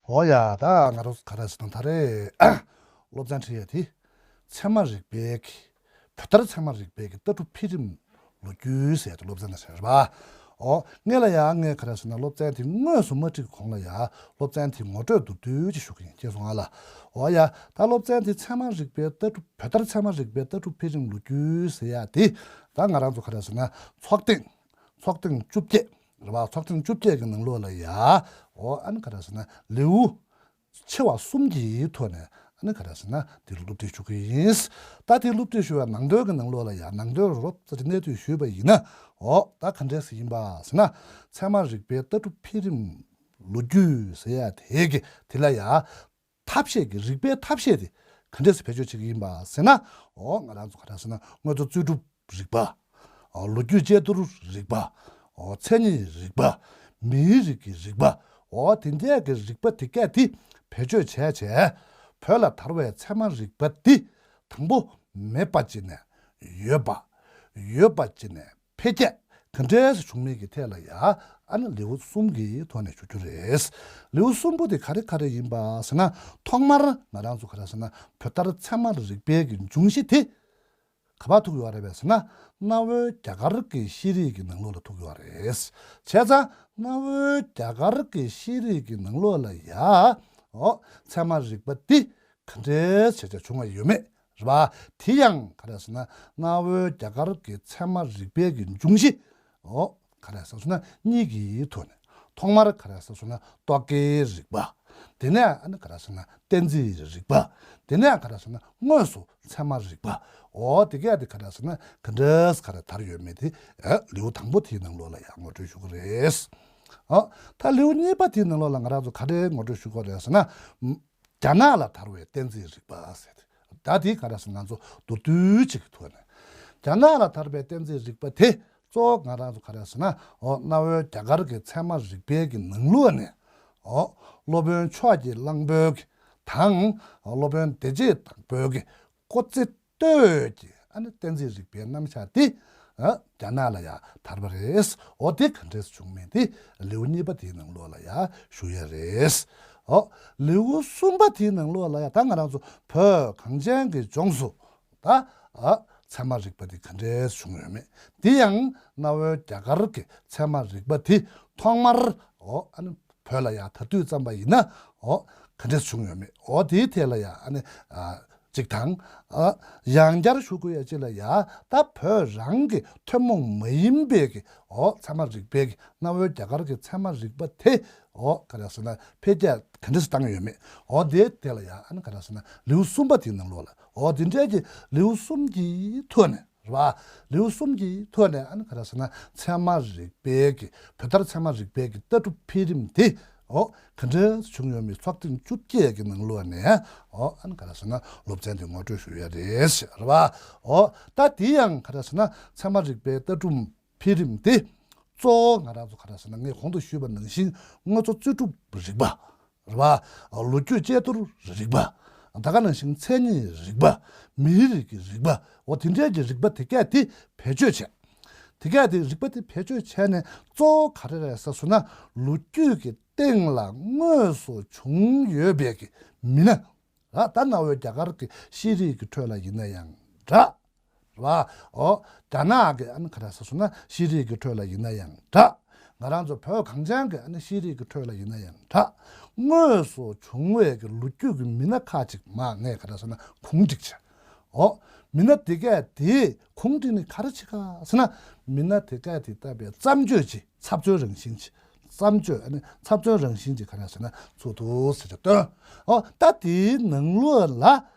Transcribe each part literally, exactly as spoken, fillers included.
འོ་ཡ། ད་ང་རང་ག་རེ་ཟེར་ན་ད་རེས་སློབ་ཚན་ཁྲིད་ཡས་དེ་ཚད་མ་རིག་པའི་གི་བོད་ལྟར་ཚད་མ་རིག་པའི་གི་ལྟ་གྲུབ་འཕེལ་རིམ་ལོ་རྒྱུས་ཟེར་ཡས་དེ་སློབ་ཚན་ནང་བྱས་རེད་པ། འོ་ངས་ལ་ཡ་ངས་ག་རེ་ཟེར་ན་སློབ་ཚན་དེ་དངོས་སུ་མ་ཁྲིད་གོང་ལ་ཡ་སློབ་ཚན་དེ་ངོ་སྤྲོད་མདོར་བསྡུས་ཅིག་ཞུ་གི་ཡིན། མཁྱེན་སོང་ང་ལ། འོ་ཡ། ད་སློབ་ཚན་དེ་ཚད་མ་རིག་པའི་ལྟ་གྲུབ་བོད་ལྟར་ཚད་མ་རིག་པའི་ལྟ་གྲུབ་འཕེལ་རིམ་ལོ་རྒྱུས་ཟེར་ཡས་དེ་ད་ང་རང་ཚོ་ག་རེ་ཟེར་ན་ཚོགས་ཐེངས་ཚོགས་ཐེངས་བཅོ་བརྒྱད་རེད་པ། ཚོགས་ཐེངས་བཅོ་བརྒྱད་ཀྱི་ནང་ལོགས་ལ་ཡ། འོ་ཨ་ནི་ག་རེ་ཟེར་ན་ལེའུ་ཆེ་བ་གསུམ་གྱི་ཐོག་ནས་ཨ་ནི་ག་རེ་ཟེར་ན་དེ་སློབ་ཁྲིད་ཞུ་གི་ཡིན། ད་དེ་སློབ་ཁྲིད་ཞུ་བའི་ནང་དོན་གྱི་ནང་ལོགས་ལ་ཡ་ནང་དོན་རོབ་ཙམ་གནད་བསྡུས་ཞུས་པ་ཡིན་ན། འོ་ད་ག་འདྲས་ཡིན་པ་ཟེར་ན་ཚད་མ་རིག་པའི་ལྟ་གྲུབ་འཕེལ་རིམ་ལོ་རྒྱུས་ཟེར་ཡས་དེ་གི་དེ་ལ་ཡ། ཐབས་ཤེས་ཀྱི་རིག་པའི་ཐབས་ཤེས་དེ་ག་འདྲས་སེ་བེད་སྤྱོད་བྱེད་ཀྱི་ཡིན་པ་ཟེར་ན། འོ་ང་རང་ཚོ་ག་རེ་ཟེར་ན་དངོས་གཙོ་རྩོད་སྒྲུབ་རིག་པ། འོ་ལོ་རྒྱུས་དཔྱད་བསྡུར་རིག་པ། འོ་མཚན་ཉིད་རིག་པ། མིའི་རིགས་ཀྱི་རིག་པ། འོ་དེ་འདྲས་ཀྱི་རིག་པ་དེ་གས་དེ་བེད་སྤྱོད་བྱས་བྱས་བོད་ལ་དར་བའི་ཚད་མ་རིག་པ་འདི་དང་པོ་མེད་པ་ཅིག་ནས་ཡོད་པ། ཡོད་པ་ཅིག་ནས་འཕེལ་རྒྱས་ག་འདྲས་སེ་བྱུང་མིན་གྱི་ཐད་ལ་ཡ་ཨ་ནི་ལེའུ་གསུམ་གྱི་ཐོག་ནས་ཞུ་རྒྱུ་རེད། ལེའུ་གསུམ་པོ་དེ་ག་རེ་ག་རེ་ཡིན་པ་ཟེར་ན། ཐོག་མར་ང་རང་ཚོ་ག་རེ་ཟེར་ན་བོད་ལྟར་ཚད་མ་རིག་པའི་གི་འབྱུང་གཞི་དེ་ག་པར་ཐུག་ཡོད་རེད་པས་ཟེར་ན། གནའ་བོའི་རྒྱ་གར་གྱི་ཤེས་རིག་གི་ནང་ལོགས་ལ་ཐུག་ཡོད་རེད། བྱས་ཙང་གནའ་བོའི་རྒྱ་གར་གྱི་ཤེས་རིག་གི་ནང་ལོགས་ལ་ཡ་འོ་ཚད་མ་རིག་པ་འདི་ག་འདྲས་བྱས་བྱས་བྱུང་བ་ཡོད་མེད་རེད་པ། དེ་ཡང་ག་རེ་ཟེར་ན་གནའ་བོའི་རྒྱ་གར་གྱི་ཚད་མ་རིག་པའི་གི་འབྱུང་གཞི། འོ་ག་རེ་ཟེར་སོང་ན་གཉིས་ཀྱི་ཐོག་ནས་ཐོག་མར་ག་རེ་ཟེར་སོང་ན་རྟོག་གེའི་རིག་པ། དེ་ནས་ཨ་ནི་ག་རེ་ཟེར་ན་གཏན་ཚིགས་རིག་པ། དེ་ནས་ག་རེ་ཟེར་ན་དངོས་སུ་ཚད་མ་རིག་པ། འོ་དེ་གས་དེ་ག་རེ་ཟེར་ན་ག་འདྲས་ག་རེ་དར་ཡོད་མེད་དེ་ཨ་ལེའུ་དང་པོ་དེའི་ནང་ལོགས་ལ་ཡང་ངོ་སྤྲོད་ཞུ་གི་རེད། འོ་ད་ལེའུ་གཉིས་པ་དེའི་ནང་ལོགས་ལ་ང་རང་ཚོ་ག་རེ་ངོ་སྤྲོད་ཞུ་དགོས་རེད་ཟེར་ན། རྒྱ་ནག་ལ་དར་བའི་གཏན་ཚིགས་རིག་པ་ཟེར་ཏེ། ད་དེ་ག་རེ་ཟེར་ང་ཚོ་མདོར་བསྡུས་ཅིག་གི་ཐོག་ནས། རྒྱ་ནག་ལ་དར་བའི་གཏན་ཚིགས་རིག་པ་དེ་གཙོ་བོ་ང་རང་ཚོ་ག་རེ་ཟེར་ན། འོ་གནའ་བོའི་རྒྱ་གར་གྱི་ཚད་མ་རིག་པའི་གི་ནང་ལོགས་ནས། འོ་སློབ་དཔོན་ཕྱོགས་ཀྱི་གླང་པོའི་གི་དང་། སློབ་དཔོན་བདེ་བྱེད་དྭགས་པོའི་གི་ཀོ་ཙེ་ལྟོས་ཀྱི་ཨ་ནི་གཏན་ཚིགས་རིག་པའི་རྣམ་གཞག་དེ་ཨ་རྒྱ་ནག་ལ་ཡ་དར་བ་རེད། འོ་དེ་ག་འདྲས་བྱུང་མིན་དེ་ལེའུ་གཉིས་པ་དེའི་ནང་ལོགས་ལ་ཡ་ཞུ་ཡ་རེད། འོ་ལེའུ་གསུམ་པ་དེའི་ནང་ལོགས་ལ་ཡ་ད་ང་རང་ཚོ་བོད་གངས་ཅན་གྱི་ལྗོངས་སུ་ད་ཨ་ཚད་མ་རིག་པ་དེ་ག་འདྲས་བྱུང་ཡོད་མེད། དེ་ཡང་གནའ་བོའི་རྒྱ་གར་གྱི་ཚད་མ་རིག་པ་དེ་ཐོག་མར་འོ་ཨ་ནི་བོད་ལ་ཡ་དར་དུས་ཙམ་པ་ཡིན་ན་འོ་ག་འདྲས་བྱུང་ཡོད་མེད། འོ་དེའི་ཐད་ལ་ཡ་ཨ་ནི་ཨ་གཅིག་དང་། ཨ་ཡང་བསྐྱར་ཞུ་དགོས་ཡ་གཅིག་ལ་ཡ་ད་བོད་རང་གི་ཐུན་མོང་མ་ཡིན་པའི་གི་འོ་ཚད་མ་རིག་པའི་གི་གནའ་བོའི་རྒྱ་གར་གྱི་ཚད་མ་རིག་པ་དེ་འོ་ག་རེ་ཟེར་ན་འཕེལ་རྒྱས་ག་འདྲས་བཏང་ཡོད་མེད། འོ་དེའི་ཐད་ལ་ཡ་ཨ་ནི་ག་རེ་ཟེར་ན་ལེའུ་གསུམ་པ་དེའི་ནང་ལོགས་ལ་འོ་དེ་འདྲའི་གི་ལེའུ་གསུམ་གྱི་ཐོག་ནས། རེད་པ། ལེའུ་གསུམ་གྱི་ཐོག་ནས་ཨ་ནི་ག་རེ་ཟེར་ན་ཚད་མ་རིག་པའི་གི་བོད་ལྟར་ཚད་མ་རིག་པའི་གི་ལྟ་གྲུབ་འཕེལ་རིམ་དེ་འོ་ག་འདྲ་བྱུང་ཡོད་མེད་ཚོགས་ཐེངས་བཅོ་བརྒྱད་ཀྱི་ནང་ལོགས་ནས་འོ་ཨ་ནི་ག་རེ་ཟེར་ན་སློབ་ཚན་དེ་ངོ་སྤྲོད་ཞུ་ཡ་རེད། རེད་པ། འོ་ད་དེ་ཡང་ག་རེ་ཟེར་ན་ཚད་མ་རིག་པའི་ལྟ་གྲུབ་འཕེལ་རིམ་དེ་གཙོ་བོ་ང་རང་ཚོ་ག་རེ་ཟེར་ན་ངས་གོང་དུ་ཞུས་པ་ནང་བཞིན་དངོས་གཙོ་རྩོད་སྒྲུབ་རིག་པ། རེད་པ། ལོ་རྒྱུས་དཔྱད་བསྡུར་རིག་པ། ད་ག་ནང་བཞིན་མཚན་ཉིད་རིག་པ། མིའི་རིགས་ཀྱི་རིག་པ། འོ་དེ་འདྲའི་གི་རིག་པ་དེ་གས་དེ་བེད་སྤྱོད་བྱས། དེ་གས་དེ་རིག་པ་དེ་བེད་སྤྱོད་བྱས་ནས་གཙོ་བོ་ག་རེ་རེད་ཟེར་སོང་ན་ལོ་རྒྱུས་ཀྱི་སྟེང་ལ་དངོས་སུ་བྱུང་ཡོད་པའི་གི་མི་སྣ། ར་ད་གནའ་བོའི་རྒྱ་གར་གྱི་ཤེས་རིག་གི་ཁྲོད་ལ་ཡིན་ན་ཡང་འདྲ། རེད་པ། འོ་རྒྱ་ནག་གི་ཨ་ནི་ག་རེ་ཟེར་སོང་ན་ཤེས་རིག་གི་ཁྲོད་ལ་ཡིན་ན་ཡང་འདྲ། ང་རང་ཚོ་བོད་གངས་ཅན་གྱི་ཨ་ནི་ཤེས་རིག་གི་ཁྲོད་ལ་ཡིན་ན་ཡང་འདྲ། དངོས་སུ་བྱུང་བའི་གི་ལོ་རྒྱུས་ཀྱི་མི་སྣ་ཁག་ཅིག་མར་ངས་ག་རེ་ཟེར་ན་གུང་བསྒྲིགས་བྱས། འོ། མི་སྣ་དེ་གས་དེ་གུང་བསྒྲིགས་ནས་ག་རེ་བྱེད་ག་ཟེར་ན། མི་སྣ་དེ་གས་དེ་བཏབ་པའི་བརྩམས་ཆོས་ཅིག་ཚབ་མཚོན་རང་བཞིན་ཅིག་བརྩམས་ཆོས་ཨ་ནི་ཚབ་མཚོན་རང་བཞིན་ཅིག་ག་རེ་ཟེར་ན་ཚུགས་འདུག་ཟེར་ཏེ་སྟོན། འོ་ད་དེའི་ནང་ལོགས་ལ།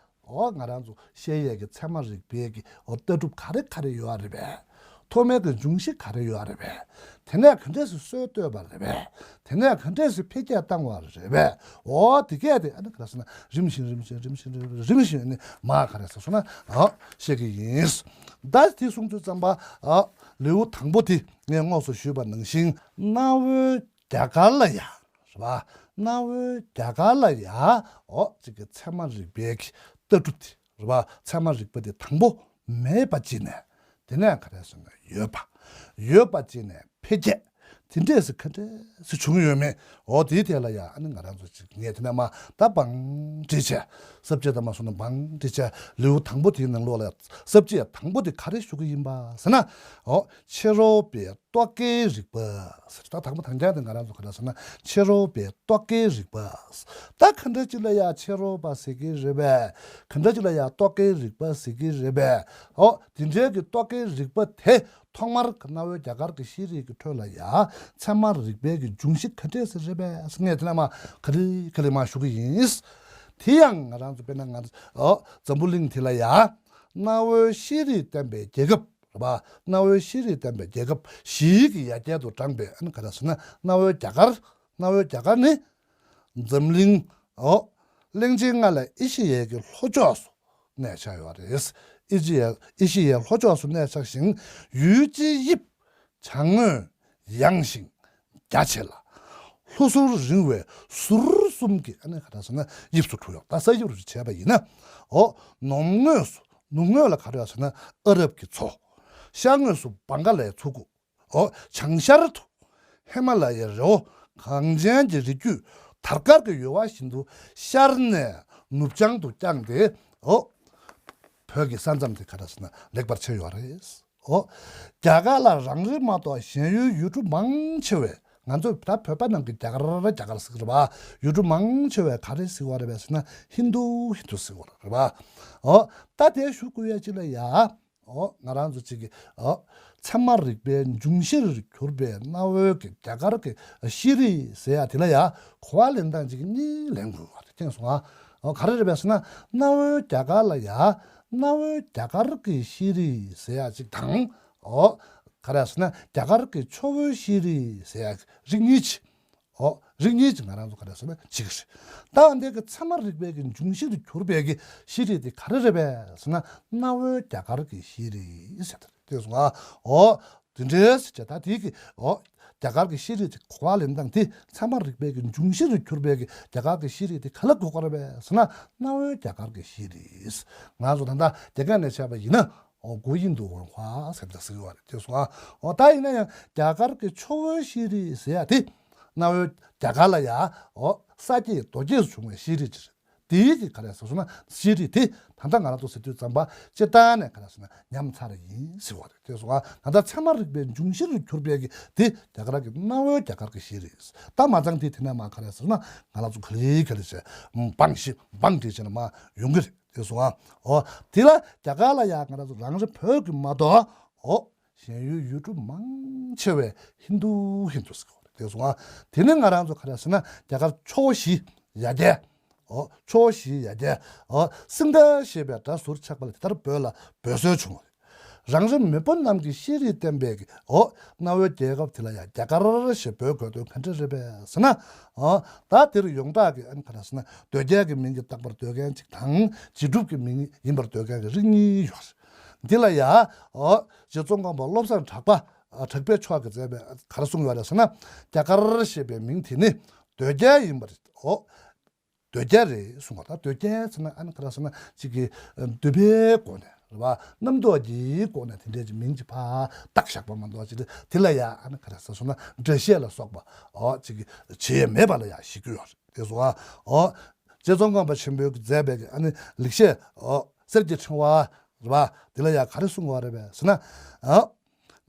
འོ་ང་རང་ཚོ་བཤད་ཡས་ཀྱི་ཚད་མ་རིག་པའི་གི་འོ་ལྟ་གྲུབ་ག་རེ་ག་རེ་ཡོད་རེད་པས། ཐོག་མའི་གི་འབྱུང་གཞི་ག་རེ་ཡོད་རེད་པས། དེ་ནས་ག་འདྲས་སེ་སྲོལ་བཏོད་པ་རེད་པས། དེ་ནས་ག་འདྲས་སེ་འཕེལ་རྒྱས་བཏང་བ་རེད་པས། འོ་དེ་གས་དེ་ཨ་ནི་ག་རེ་ཟེར་ན་རིམ་བཞིན་རིམ་བཞིན་རིམ་བཞིན་རིམ་བཞིན་ཨ་ནི་མར་ག་རེ་ཟེར་སོང་ན་འོ་བཤད་ཀྱི་ཡིན། ད་དེ་གསུང་དུས་ཙམ་པ་འོ་ལེའུ་དང་པོ་དེ་ངས་དངོས་སུ་ཞུས་པ་ནང་བཞིན་གནའ་བོའི་རྒྱ་གར་ལ་ཡ། རེད་པ། གནའ་བོའི་རྒྱ་གར་ལ་ཡ། འོ་གཅིག་གི་ཚད་མ་རིག་པའི་གི་ལྟ་གྲུབ་དེ་རེད་པ། ཚད་མ་རིག་པ་དེ་དང་པོ་མེད་པ་ཅིག་ནས་དེ་ནས་ག་རེ་ཟེར་ན་ཡོད་པ། ཡོད་པ་ཅིག་ནས་འཕེལ་རྒྱས། དེ་འདྲས་སེ་ག་འདྲས་སེ་བྱུང་ཡོད་མེད། འོ་དེའི་ཐད་ལ་ཡ་ཨ་ནི་ང་རང་ཚོ་ཅིག་ངས་དེ་ནས་མ་ད་བང་བསྒྲིགས་བྱས། ས་བཅད་དང་མ་སོང་ན་བང་བསྒྲིགས་བྱས། ལེའུ་དང་པོ་དེའི་ནང་ལོགས་ལ་ས་བཅད་དང་པོ་དེ་ག་རེ་ཞུ་གི་ཡིན་པ་ཟེར་ན། འོ་ཕྱི་རོལ་པའི་རྟོག་གེའི་རིག་པ་ཟེར། ད་དང་པོ་དང་རྐྱང་དེ་ང་རང་ཚོ་ག་རེ་ཟེར་ན་ཕྱི་རོལ་པའི་རྟོག་གེའི་རིག་པ། ད་ག་འདྲ་ཅིག་ལ་ཡ་ཕྱི་རོལ་པ་ཟེར་གི་རེད་པས། ག་འདྲ་ཅིག་ལ་ཡ་རྟོག་གེའི་རིག་པ་ཟེར་གི་རེད་པས། འོ་དེ་འདྲའི་གི་རྟོག་གེའི་རིག་པ་དེ། ཐོག་མར་གནའ་བོའི་རྒྱ་གར་གྱི་ཤེས་རིག་གི་ཁྲོད་ལ་ཡ་ཚད་མ་རིག་པའི་གི་འབྱུང་གཞི་ག་འདྲས་སེ་རེད་པས་ངས་དེ་ལ་མ་ག་རེ་ག་རེ་མ་ཞུ་གི་ཡིན། དེ་ཡང་ང་རང་ཚོ་དཔེར་ན་ང་ཨོ་འཛམ་བུ་གླིང་དེ་ལ་ཡ་གནའ་བོའི་ཤེས་རིག་བསྟན་པའི་རྒྱལ་ཁབ་རེད་པ། གནའ་བོའི་ཤེས་རིག་བསྟན་པའི་རྒྱལ་ཁབ་བཞིའི་གི་ཡ་གྱལ་དུ་བགྲངས་པའི་ཨ་ནི་ག་རེ་ཟེར་ན་གནའ་བོའི་རྒྱ་གར། གནའ་བོའི་རྒྱ་གར་ནི། འཛམ་གླིང་འོག་གླིང་ཆེན་ལྔ་ལས་ཨེ་ཤེ་ཡའི་གི་ལྷོ་ཕྱོགས་སུ་གནས་འཆའ་ཡོད་རེད། ཨེ་ཤེ་ཡ་ཨེ་ཤེ་ཡའི་ལྷོ་ཕྱོགས་སུ་གནས་འཆའ་ཞིང་། ཡུལ་སྤྱིའི་དབྱིབས་བྱང་ངོས་ཡངས་ཤིང་རྒྱ་ཆེ་ལ། ལྷོ་ཟུར་རིང་བའི་ཟུར་གསུམ་གྱི་ཨ་ནི་ག་རེ་ཟེར་ན་དབྱིབས་སུ་གྲུབ་ཡོད། ད་ས་དབྱིབས་རུ་བྱས་པ་ཡིན་ན། འོ་ནུབ་ངོས་སུ་ནུབ་ངོས་ལ་ག་རེ་ཟེར་ན་ཨ་རབ་ཀྱི་མཚོ། ཤར་ངོས་སུ་བང་ག་ལའི་མཚོ་ཁུག་འོ་བྱང་ཤར་དུ་ཧི་མ་ལ་ཡའི་རི་བོ་གངས་ཅན་གྱི་རི་རྒྱུད་དར་དཀར་གྱི་ཡོལ་བ་བཞིན་དུ་ཤར་ནས་ནུབ་བྱང་དུ་བརྐྱངས་ཏེ། འོ་བོད་ཀྱི་ས་མཚམས་དེ་ག་རེ་ཟེར་ན་ལེགས་པར་ཕྱེ་ཡོད་རེད། འོ་རྒྱ་གར་ལ་རང་རེ་མ་གཏོགས་གཞན་ཡུལ་ཡུལ་གྲུ་མང་ཆེ་བས། ང་ཚོ་ད་བོད་པ་རྣམས་ཀྱིས་རྒྱ་གར་རྒྱ་གར་ཟེར་གི་རེད་པ། ཡུལ་གྲུ་མང་ཆེ་བས་ག་རེ་ཟེར་བ་རེད་པས་ཟེར་ན་ཧིན་དུ་ཧིན་དུ་ཟེར་བ་རེད་པ། འོ་ད་དེ་ཞུ་དགོས་ཡ་ཅིག་ལ་ཡ། འོ་ང་རང་ཚོ་གཅིག་གི་འོ་ཚད་མ་རིག་པའི་འབྱུང་གཞིར་གྱུར་པའི་གནའ་བོའི་གི་རྒྱ་གར་གྱི་ཤེས་རིག་ཟེར་ཡ་དེ་ལ་ཡ་གོ་བ་ལེན་སྟངས་གཅིག་གཉིས་ལེན་དགོས་པ་རེད། ཐེངས་སོང་ཨ། འོ་ག་རེ་རེད་པས་ཟེར་ན་གནའ་བོའི་རྒྱ་གར་ལ་ཡ་གནའ་བོའི་རྒྱ་གར་གྱི་ཤེས་རིག་ཟེར་ཡ་གཅིག་དང་། འོ་ག་རེ་ཟེར་ན་རྒྱ་གར་གྱི་ཆུ་བོའི་ཤེས་རིག་ཟེར་ཡ་རིགས་གཉིས་ཅིག་འོ་རིགས་གཉིས་ཀྱིས་ང་རང་ཚོ་ག་རེ་ཟེར་ན་བྱེད་ཀྱི་རེད། ད་འདི་གི་ཚད་མ་རིག་པའི་གི་འབྱུང་གཞིར་གྱུར་པའི་གི་ཤེས་རིག་དེ་ག་རེ་རེད་པས་ཟེར་ན་གནའ་བོའི་རྒྱ་གར་གྱི་ཤེས་རིག་ཟེར་ད་དེ་སོང་ང་འོ་དེ་འདྲའི་ཟེར་བྱས་ད་དེ་གི་འོ་རྒྱ་གར་གྱི་ཤེས་རིག་དེ་གོ་བ་ལེན་སྟངས་དེ་ཚད་མ་རིག་པའི་གི་འབྱུང་གཞིར་གྱུར་པའི་གི་རྒྱ་གར་གྱི་ཤེས་རིག་དེ་ག་ལ་གོ་དགོས་རེད་པས་ཟེར་ན་གནའ་བོའི་རྒྱ་གར་གྱི་ཤེས་རིག་ང་ཚོ་ད་ལྟ་རྒྱ་སྐད་ནས་བྱས་པ་ཡིན་ན། འོ་གོ་ཡིན་འདུག་འོ་ཧ་ཟེར་ད་ཟེར་བ་རེད་དེ་སོང་ང་། འོ་ད་ཡིན་ན་ཡང་རྒྱ་གར་གྱི་ཆུ་བོའི་ཤེས་རིག་ཟེར་ཡ་དེ་གནའ་བོའི་རྒྱ་གར་ལ་ཡ་འོ་ས་སྐྱེས་རྡོ་སྐྱེས་སུ་བྱུང་བའི་ཤེས་རིག་ཅིག་རེད། དེའི་གི་ག་རེ་ཟེར་སོང་ན་ཤེས་རིག་དེ་ད་ལྟ་ང་རང་ཚོ་ཟེར་དུས་ཙམ་པ་སྤྱིར་བཏང་ནས་ག་རེ་ཟེར་ན་ཉམས་ཚར་ཡིན་ཟེར་བ་རེད་དེ་སོང་ང་། ད་ལྟ་ཚད་མ་རིག་པའི་འབྱུང་གཞིར་གྱུར་པའི་གི་དེ་རྒྱ་གར་གྱི་གནའ་བོའི་རྒྱ་གར་གྱི་ཤེས་རིག་ད་མ་ཚང་དེ་དེ་ནས་མ་ག་རེ་ཟེར་ན་ང་རང་ཚོ་ག་ལེ་ག་ལེ་བྱས་སྤང་ཤི་སྤང་བསྒྲིགས་བྱས་ན་མ་ཡོང་གི་རེད། དེ་སོང་ཨ། འོ། དེ་ལ་རྒྱ་གར་ལ་ཡང་ང་རང་ཚོ་རང་རེ་བོད་ཀྱི་མ་གཏོགས། འོ། གཞན་ཡུལ་ཡུལ་གྲུ་མང་ཆེ་བས་ཧིན་དུ་ཧིན་དུ་ཟེར་གི་རེད། དེ་སོང་ཨ། དེ་ནི་ང་རང་ཚོ་ག་རེ་ཟེར་ན་རྒྱ་གར་ཆུ་བོ་བཞི་ཡ་གྱལ། འོ། ཆུ་བོ་བཞི་ཡ་གྱལ། འོ། སིང་ད་ཞེས་པའི་སྒྲ་ཟུར་ཆག་པ་ལས་དེ་ལྟར་བོད་ལ་བོད་སྲོལ་བྱུང་བ་རེད། རང་རེ་མི་བོད་རྣམས་ཀྱི་ཤེས་རིག་བསྟན་པའི་གི་འོ་གནའ་བོའི་རྒྱལ་ཁབ་དེ་ལ་ཡང་རྒྱ་གར་ཞེས་འབོད་དགོས་དོན་ག་འདྲ་རེད་པས་ཟེར་ན། འོ་ད་དེར་ཡོངས་གྲགས་ཀྱི་ཨ་ནི་ག་རེ་ཟེར་ན་འདོད་རྒྱལ་གྱི་མིང་གིས་བཏགས་པར་འདོད་མཁན་གཅིག་དང་རྗེ་གྲུབ་ཀྱི་མིང་ཡིན་པར་འདོད་མཁན་གྱི་རིགས་གཉིས་ཡོད་རེད། འདི་ལ་ཡང་འོ་རྗེ་ཙོང་ཁ་པ་བློ་བཟང་གྲགས་པ་གྲགས་པའི་ཕྱོགས་ཀྱིས་མཛད་པའི་ག་རེ་གསུངས་ཡོད་རེད་ཟེར་ན། རྒྱ་གར་ཞེས་པའི་མིང་དེ་ནི་འདོད་རྒྱལ་ཡིན་པ་རེད། འོ། འདོད་རྒྱལ་རེད་གསུངས་པ་དང་འདོད་རྒྱལ་ཟེར་ན་ཨ་ནི་ག་རེ་ཟེར་ན་གཅིག་གི་འདོད་པའི་སྒོ་ནས་རེད་པ། རྣམ་རྟོག་གི་སྒོ་ནས་དེ་འདྲའི་གཅིག་མིང་གཅིག་ཕར་བཏགས་བཞག་པ་མ་གཏོགས་གཅིག་དེ་ལ་ཡ་ཨ་ནི་ག་རེ་ཟེར་སོང་ན་འགྲེལ་བཤད་ལ་སོགས་པ་འོ་གཅིག་གི་བྱེད་ཡས་མེད་པ་ལ་ཡ་ཞིག་གི་ཡོད་རེད། དེ་སོང་ཨ། འོ་རྗེ་ཙོང་ཁ་པ་ཆེན་པོས་མཛད་པའི་ཨ་ནི་ལེགས་བཤད་འོ་གསེར་གྱི་ཕྲེང་བ་རེད་པ། དེ་ལ་ཡ་ག་རེ་གསུངས་པ་རེད་པས་ཟེར་ན། འོ།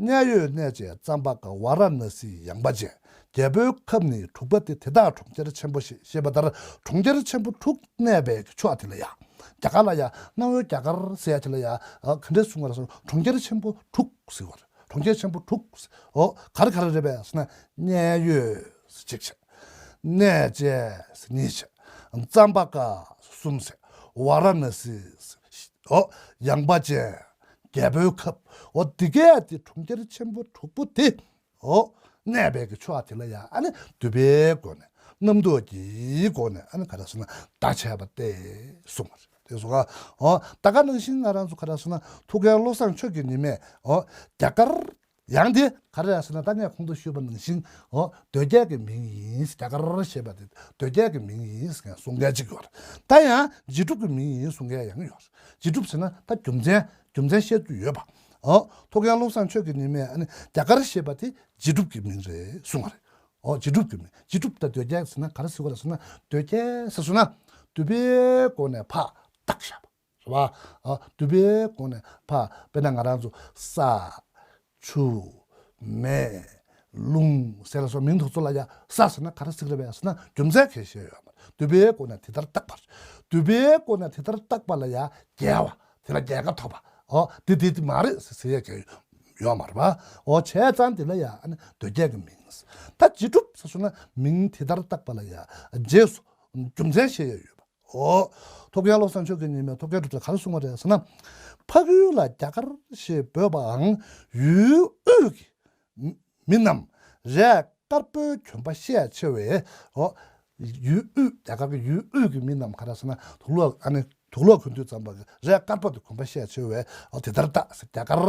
གནས་ཡུལ་གནས་བཅས་ཙམ་པ་ཀ་ཝཱ་ར་ཎ་སིའི་ཡངས་པ་ཅན། རྒྱལ་པོའི་ཁབ་ནི་དྲུག་པ་སྟེ། དེ་དག་གྲོང་ཁྱེར་ཆེན་པོ་ཞེས། ཞེས་པ་ལྟར་གྲོང་ཁྱེར་ཆེན་པོ་དྲུག་གནས་པའི་ཕྱོགས་དེ་ལ་ཡ། རྒྱ་གར་ལ་ཡ་གནའ་བོའི་རྒྱ་གར་ཟེར་ཡ་དེ་ལ་ཡ་ག་འདྲས་གསུང་བ་རེད་ཟེར་ན་གྲོང་ཁྱེར་ཆེན་པོ་དྲུག་ཟེར་བ་རེད། གྲོང་ཁྱེར་ཆེན་པོ་དྲུག་ཟེར། འོ་ག་རེ་ག་རེ་རེད་པས་ཟེར་ན་གནས་ཡུལ་ཟེར་གཅིག་བྱས། གནས་བཅས་ཟེར་གཉིས་བྱས། ཙམ་པ་ཀ་གསུམ་ཟེར། ཝཱ་ར་ཎ་སི་ཟེར། འོ་ཡངས་པ་ཅན། རྒྱལ་པོའི་ཁབ། འོ་འདི་གས་དེ་གྲོང་ཁྱེར་ཆེན་པོ་དྲུག་པོ་དེ། འོ་གནས་པའི་གི་ཕྱོགས་དེ་ལ་ཡང་ཨ་ནི་འདོད་པའི་སྒོ་ནས་རྣམ་རྟོག་གི་སྒོ་ནས་ཨ་ནི་ག་རེ་ཟེར་ན་བརྡ་བྱས་པ་སྟེ་གསུངས་པ་རེད། དེ་སོང་ང་། འོ་ད་ག་ནང་བཞིན་ང་རང་ཚོ་ག་རེ་ཟེར་ན་ཐུའུ་བཀྭན་བློ་བཟང་ཆོས་ཀྱི་ཉི་མས་འོ་རྒྱ་གར། ཡང་དེ་ག་རེ་ཟེར་ན་ད་ངས་གོང་དུ་ཞུས་པ་ནང་བཞིན་འོ་འདོད་རྒྱལ་གྱི་མིང་ཡིན། རྒྱ་གར་ཞེས་པ་དེ་འདོད་རྒྱལ་གྱི་མིང་ཡིན་ཟེར་གསུང་མཁན་གཅིག་ཡོད་རེད། ད་ཡང་རྗེ་གྲུབ་ཀྱི་མིང་ཡིན་གསུང་མཁན་ཡང་ཡོད་རེད། རྗེ་གྲུབ་ཟེར་ན་ད་རྒྱུ་མཚན་རྒྱུ་མཚན་བཤད་རྒྱུ་ཡོད་པ། ཨོ། ཐུའུ་བཀྭན་བློ་བཟང་ཆོས་ཀྱི་ཉི་མས་ཨ་ནི་རྒྱ་གར་ཞེས་པ་དེ་རྗེས་གྲུབ་ཀྱི་མིང་རེད་གསུངས་པ་རེད། ཨོ། རྗེས་གྲུབ་ཀྱི་མིང་། རྗེས་གྲུབ་དང་གདོལ་རྒྱལ་ཟེར་ན་ག་རེ་ཟེར་དགོས་རེད་ཟེར་ན། གདོལ་རྒྱལ་ཟེར་སོང་ན་འདུས་པའི་སྒོ་ནས་ཕར་བཏགས་བཞག་པ་རེད་བ། ཨོ། འདུས་པའི་སྒོ་ནས་ཕར། དཔེར་ན་ང་རང་ཚོ་ས། ཆུ། མེ། རླུང་ཟེར་ལ་སོགས་མིང་དེ་ཚོ་ལ་ཡང་ས་ཟེར་ན་ག་རེ་ཟེར་གི་རེད་པས་ཟེར་ན་རྒྱུ་མཚན་གང་ཡང་བཤད་ཡོད་མ་རེད། འདུས་པའི་སྒོ་ནས་དེ་ལྟར་བཏགས་པ་རེད། འདུས་པའི་སྒོ་ནས་དེ་ལྟར་བཏགས་པ་ལ་ཡང་རྒྱལ་བ། དེ་ལ་རྒྱལ་ཁ་ཐོབ་པ། ཨོ། དེ་དེ་དེ་མ་རེད་ཟེར་ཡ་གང་ཡང་ཡོད་མ་རེད་པ། ཨོ། བྱས་ཙང་དེ་ལ་ཡང་ཨ་ནི་གདོལ་རྒྱལ་གྱི་མིང་། ད་རྗེས་གྲུབ་ཟེར་སོང་ན་མིང་དེ་ལྟར་བཏགས་པ་ལ་ཡང་རྗེས་སུ་རྒྱུ་མཚན་བཤད་ཡ་ཡོད་པ། ཨོ། ཐུའུ་བཀྭན་བློ་བཟང་ཆོས་ཀྱི་ཉི་མས་ཐུའུ་བཀྭན་གྲུབ་རྩེར་ག་རེ་གསུངས་པ་རེད་ཟེར་ན། འཕགས་ཡུལ་ལ་རྒྱ་གར་ཞེས་འབོད་པའང་ཡུལ་དབུས་ཀྱི་མི་རྣམས་རས་དཀར་པོའི་གྱོན་པ་ཤས་ཆེ་བས། ཨོ། ཡུལ་དབུས། རྒྱ་གར་གྱི་ཡུལ་དབུས་ཀྱི་མི་རྣམས་ག་རེ་ཟེར་ན་དུག་ལོག་ཨ་ནི་དུག་ལོག་གྱོན་དུས་ཙམ་པ་གི་རས་དཀར་པོ་དེ་གྱོན་པ་ཤས་ཆེ་བས། ཨོ། དེ་ལྟར་བཏགས་ཟེར། རྒྱ་གར་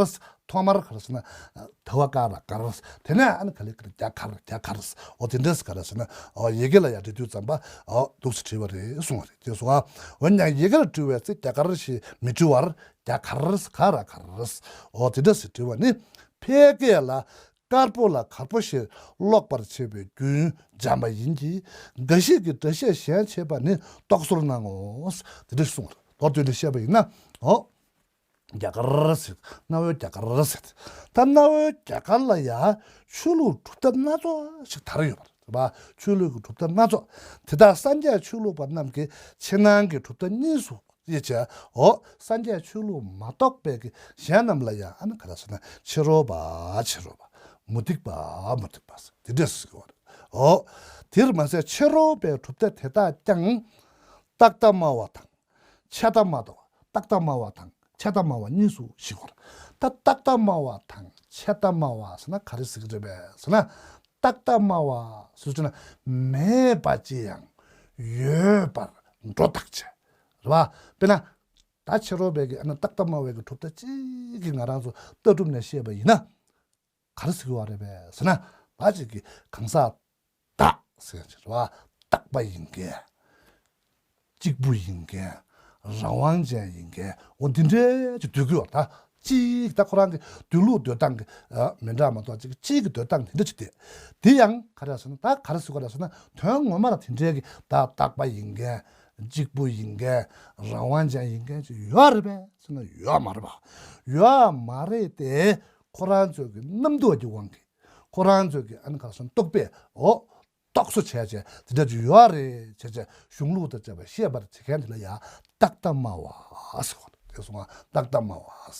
ཐོག་མར་ག་རེ་ཟེར་ན་ད་བ་ཀ་ར་གར། དེ་ནས་ཨ་ནི་ག་ལེ་ག་ལེ་རྒྱ་གར་རྒྱ་གར། ཨོ། དེ་འདྲས་ག་རེ་ཟེར་ན། ཨོ། ཡི་གེ་ལ་ཡང་འབྲི་དུས་ཙམ་པ། ཨོ། འདུག་སེ་བྲིས་པ་རེད་གསུངས་པ་རེད། དེ་སོང་ང་། འོན་ཀྱང་ཡི་གེར་འབྲི་བའི་ཚེ་རྒྱ་གར་ཞེས་མི་འབྲི་བར་རྒྱ་གར་ག་ར་གར། ཨོ། དེ་འདྲས་སེ་འབྲི་བ་ནི་ཕལ་སྐད་ལ་དཀར་པོ་ལ་དཀར་པོ་ཞེས་ཀློག་པར་བྱེད་པའི་རྒྱུན་འབྱམས་པ་ཡིན་གྱི། འགའ་ཞིག་གིས་སྒྲ་བཤད་གཞན་བྱེད་པ་ནི་རྟོགས་སོར་སྣང་ངོ་། དེ་འདྲས་གསུངས་པ་རེད། མདོར་བསྡུས་ནས་བཤད་པ་ཡིན་ན། ཨོ། རྒྱ་གར་ཟེར། གནའ་བོའི་རྒྱ་གར་ཟེར། ད་གནའ་བོའི་རྒྱ་གར་ལ་ཡང་ཆོས་ལུགས་གྲུབ་མཐའ་སྣ་ཚོགས་ཤིག་དར་ཡོད་པ་རེད་པ། ཆོས་ལུགས་ཀྱི་གྲུབ་མཐའ་སྣ་ཚོགས། དེ་དག་སངས་རྒྱས་ཆོས་ལུགས་པ་རྣམས་ཀྱི་ཕྱི་ནང་གི་གྲུབ་མཐའ་གཉིས་སུ་དབྱེ་བྱས། འོ། སངས་རྒྱས་ཆོས་ལུགས་མ་གཏོགས་པའི་གི་གཞན་རྣམས་ལ་ཡང་ཨ་ནི་ག་རེ་ཟེར་ན་ཕྱི་རོལ་པ་ཕྱི་རོལ་པ། མུ་སྟེགས་པ་མུ་སྟེགས་པ་ཟེར་དེ་འདྲས་ཟེར་གི་ཡོད་རེད། འོ། དེར་མ་ཟད་ཕྱི་རོལ་པའི་གྲུབ་མཐའ་དེ་དག་ཀྱང་རྟག་ལྟ་སྨྲ་བ་དང་། ཆད་ལྟ་སྨྲ་བ། རྟག་ལྟ་སྨྲ་བ་དང་ཆད་ལྟ་སྨྲ་བ་གཉིས་སུ་ཕྱེ་བར། ད་རྟག་ལྟ་སྨྲ་བ་དང་ཆད་ལྟ་སྨྲ་བ་ཟེར་ན་ག་རེ་ཟེར་གི་རེད་པས་ཟེར་ན། རྟག་ལྟ་སྨྲ་བ་ཟེར་ན་མེད་པ་ཅི་ཡང་ཡོད་པར་སྒྲོ་བཏགས་བྱས། རེད་པ། དཔེར་ན། ད་ཕྱི་རོལ་པའི་གི་ཨ་ནི་རྟག་ལྟ་སྨྲ་བའི་གི་གྲུབ་མཐའ་གཅིག་གིས་ང་རང་ཚོ་ལྟ་གྲུབ་ནས་བཤད་པ་ཡིན་ན། ག་རེ་ཟེར་གི་ཡོད་རེད་པས་ཟེར་ན། ད་ཅིག་གི་གང་ཟག་བདག་ཟེར་ཡ་ཅིག་རེད་པ། རྟག་པ་ཡིན་མཁན། གཅིག་པུ་ཡིན་མཁན། རང་དབང་ཅན་ཡིན་མཁན། འོ་འདི་འདྲའི་ཅིག་འདོད་ཀྱི་ཡོད་རེད་ད། གཅིག་ད་ཁོ་རང་གི་འདོད་ལུགས་འདོད་སྟངས་ཀྱི་ཨ་མི་འདྲ་མ་གཏོགས་ཅིག་གཅིག་གི་འདོད་སྟངས་དེ་འདྲ་ཅིག་དེ། དེ་ཡང་ག་རེ་ཟེར་ན། ད་ག་རེ་ཟེར་ག་རེ་ཟེར་ན། དོན་ངོ་མར་དེ་འདྲའི་གི་ད་རྟག་པ་ཡིན་མཁན། གཅིག་པུ་ཡིན་མཁན། རང་དབང་ཅན་ཡིན་མཁན་ཅིག་ཡོད་རེད་པས་ཟེར་ན་ཡོད་མ་རེད་པ། ཡོད་མ་རེད་དེ། ཁོ་རང་ཚོའི་གི་རྣམ་རྟོག་གི་དབང་གིས། ཁོ་རང་ཚོས་ཀྱི་ཨ་ནི་ག་རེ་ཟེར་ན་རྟོག་པས། འོ། རྟོག་བཟོ་བྱས་བྱས་དེ་འདྲ་ཅིག་ཡོད་རེད་བྱས་བྱས་གཞུང་ལུགས་དང་བཅས་པ་བཤད་པར་བྱེད་མཁན་དེ་ལ་ཡང་རྟག་ལྟ་སྨྲ་བ་ཟེར་བ་དེ་སོང་ང་། རྟག་ལྟ་སྨྲ་བ།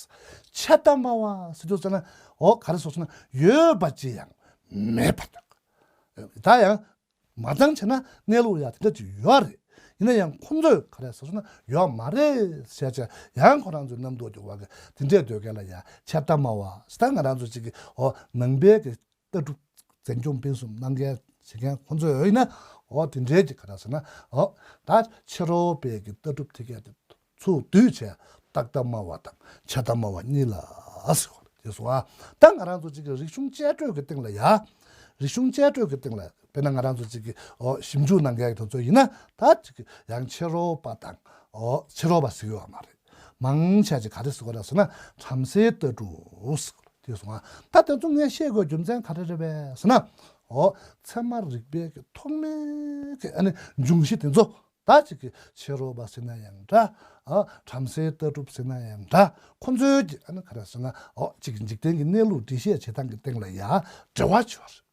ཆད་ལྟ་སྨྲ་བ་ཟེར་དུས་ཙམ་ན། འོ། ག་རེ་ཟེར་ཟེར་ན་ཡོད་པ་ཅི་ཡང་མེད་པར་བཏགས། ད་ཡང་མ་བཏང་བྱས་ན་གནས་ལུགས་ཡང་དེ་འདྲ་ཅིག་ཡོད་རེད། ཡིན་ན་ཡང་ཁོང་ཚོས་ག་རེ་ཟེར་ཟེར་ན་ཡོད་མ་རེད་བྱས་བྱས་ཡང་ཁོ་རང་ཚོའི་རྣམ་རྟོག་གི་དབང་གིས་དེ་འདྲས་འདོད་མཁན་ལ་ཡང་ཆད་ལྟ་སྨྲ་བ་ཟེར། ད་ང་རང་ཚོ་ཅིག་གི་འོ་ནང་པའི་གི་ལྟ་གྲུབ་འཛིན་སྐྱོང་སྤེལ་གསུམ་གནང་མཁན་བྱེད་མཁན་ཁོང་ཚོ་ཡོད་ཡིན་ན། འོ་དེ་འདྲའི་ཅིག་ག་རེ་ཟེར་ན། འོ་ད་ཕྱི་རོལ་པའི་གི་ལྟ་གྲུབ་དེ་གས་དེ་ཚུར་བསྡུས་བྱས་རྟག་ལྟ་སྨྲ་བ་དང་ཆད་ལྟ་སྨྲ་བ་གཉིས་ལ་ཟེར་བ་དེ་སོང་ང་། ད་ང་རང་ཚོ་ཅིག་གི་རིག་གཞུང་དཔྱད་བརྗོད་ཀྱི་སྟེང་ལ་ཡ། རིག་གཞུང་དཔྱད་བརྗོད་ཀྱི་སྟེང་ལ་དཔེར་ན་ང་རང་ཚོ་ཅིག་གི་འོ་ཞིབ་འཇུག་གནང་མཁན་གྱི་དེ་ཚོ་ཡིན་ན། ད་ཅིག་གི་ཡང་ཕྱི་རོལ་པ་དང་འོ་ཕྱི་རོལ་པ་ཟེར་གྱི་ཡོད་མ་རེད། མང་ཆེ་ཅིག་ག་རེ་ཟེར་གྱི་རེད་ཟེར་ན་བྲམ་ཟེའི་ལྟ་གྲུབ་ཟེར་གྱི་རེད། དེ་སོང་ང་། ད་དེ་ཚོ་ངས་བཤད་དགོས་རྒྱུ་མཚན་ག་རེ་རེད་པས་ཟེར་ན། འོ་ཚད་མ་རིག་པའི་གི་ཐོག་མའི་གི་ཨ་ནི་འབྱུང་གཞི་དེ་ཚོ། ད་ཅིག་གི་ཕྱི་རོལ་པ་ཟེར་ན་ཡང་འདྲ། ཨ་བྲམ་ཟེའི་ལྟ་གྲུབ་ཟེར་ན་ཡང་འདྲ། ཁོ་ཚོའི་གི་ཨ་ནི་ག་རེ་ཟེར་ན། འོ་ཅིག་གི་འཇིག་རྟེན་གྱི་གནས་ལུགས་འགྲེལ་བཤད་བྱེད་སྟངས་ཀྱི་སྟེང་ལ་ཡ་འགྲེལ་བ་བྱོས།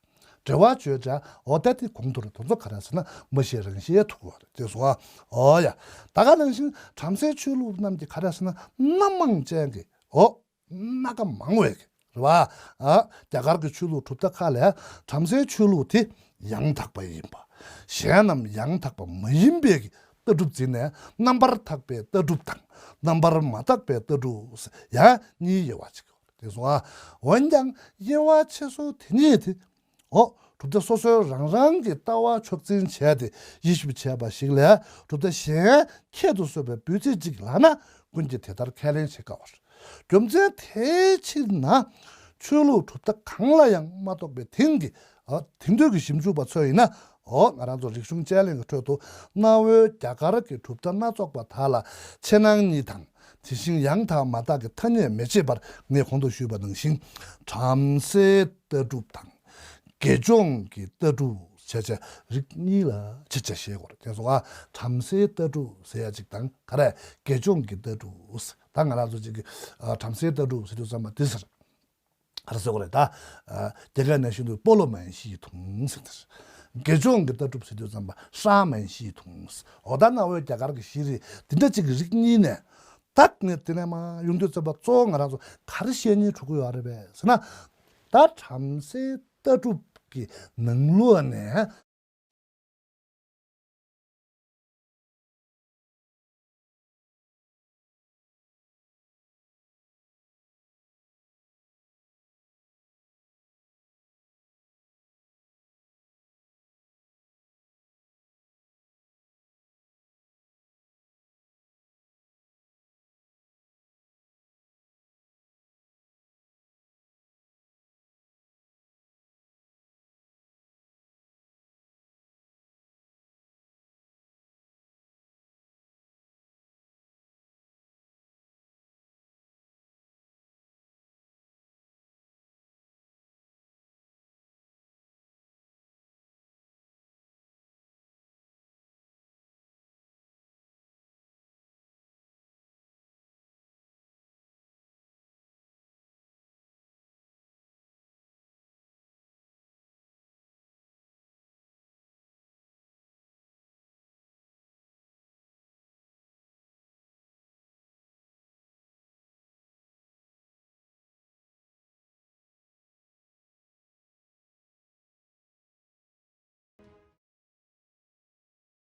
འགྲེལ་བ་བྱོས་བྱ། འོ་ད་དེ་གོང་དུ་རེད། དེ་ཚོ་ག་རེ་ཟེར་ན་མ་ཤེས་རང་ཤེས་ཐུག་གོ་རེད། དེ་སོང་ང་། འོ་ཡ། ད་ག་ནང་བཞིན་བྲམ་ཟེའི་ཆོས་ལུགས་རྣམས་ཀྱི་ག་རེ་ཟེར་ན་སྣ་མང་ཅན་གྱི། འོ། སྣ་ཁ་མང་བའི་གི་རེད་བ། ཨ་རྒྱ་གར་གྱི་ཆོས་ལུགས་གྲུབ་མཐའ་ཁག་ལས་བྲམ་ཟེའི་ཆོས་ལུགས་དེ་ཡང་དག་པ་ཡིན་པ། གཞན་རྣམས་ཡང་དག་པ་མ་ཡིན་པའི་གི་ལྟ་གྲུབ་འཛིན་ནས་རྣམ་པར་དག་པའི་ལྟ་གྲུབ་དང་རྣམ་པར་མ་དག་པའི་ལྟ་གྲུབ་ཡང་གཉིས་དབྱེ་བ་ཕྱེ་གི་ཡོད་རེད། དེ་སོང་ང་། འོན་ཀྱང་དབྱེ་བ་ཕྱེ་སྲོལ་དེ་ཉིད་དེ། འོ། གྲུབ་མཐའ་སོ་སོའི་རང་རང་གི་ལྟ་བ་ཕྱོགས་འཛིན་བྱས་ཏེ་དབྱེ་ཞིབ་བྱས་པ་ཞིག་ལས་གྲུབ་མཐའ་གཞན་ཁྱད་དུ་གསོད་པའི་འབོད་ཚིག་ཅིག་ལབ་ན་ཀུན་གྱིས་དེ་ལྟར་ཁས་ལེན་བྱེད་དཀའ་བར། རྒྱུ་མཚན་དེའི་ཕྱིར་ན། ཆོས་ལུགས་གྲུབ་མཐའ་གང་ལ་ཡང་མ་གཏོགས་པའི་དེང་གི་ཨ་དེང་དུས་ཀྱི་ཞིབ་འཇུག་པ་ཚོས་ཡིན་ན། འོ་ང་རང་ཚོ་རིག་གཞུང་དཔྱད་གླེང་གི་ཁྲོད་དུ་གནའ་བོའི་རྒྱ་གར་གྱི་གྲུབ་མཐའ་སྣ་ཚོགས་པ་དག་ལ་ཕྱི་ནང་གཉིས་དང་ དེ་བཞིན་ཡང་དག་མ་དག་གི་ཐ་སྙད་མི་བྱེད་པར། ངས་གོང་དུ་ཞུས་པ་ནང་བཞིན་བྲམ་ཟེའི་ལྟ་གྲུབ་དང་དགེ་སྦྱོང་གི་ལྟ་གྲུབ་བྱས་བྱས་རིགས་གཉིས་ལ་ཕྱེ་བྱས་བཤད་དགོས་རེད། དེ་སོང་ང་བྲམ་ཟེའི་ལྟ་གྲུབ་ཟེར་ཡ་གཅིག་དང་ག་རེ་དགེ་སྦྱོང་གི་ལྟ་གྲུབ། ད་ང་རང་ཚོ་གཅིག་གི་ཨ་བྲམ་ཟེའི་ལྟ་གྲུབ་ཟེར་དུས་ཙམ་པ་དེ་ཟེར། ག་རེ་ཟེར་དགོས་རེད་ད། ཨ་རྒྱ་སྐད་ནང་བཤད་དུས་སྤོ་ལོ་མན་ཤིས་ཐུང་ཟེར་དེ། དགེ་སྦྱོང་གི་ལྟ་གྲུབ་ཟེར་དུས་ཙམ་པ་ཧྲ་མན་ཤིས་ཐུང་ཟེར། འོ་ད་གནའ་བོའི་རྒྱ་གར་གྱི་ཤེས་རིག་འདི་འདྲ་གཅིག་གི་རིགས་གཉིས་ནས་ད་ངས་དེ་ནས་མར་ཡོང་དུས་ཙམ་པ་གཙོ་བོ་ང་རང་ཚོ་ག་རེ་བཤད་སྙིང་བྲོ་གི་ཡོད་རེད་པས་ཟེར་ན། ད་བྲམ་ཟེའི་ལྟ་གྲུབ་ཀྱི་ནང་ལོགས་ནས་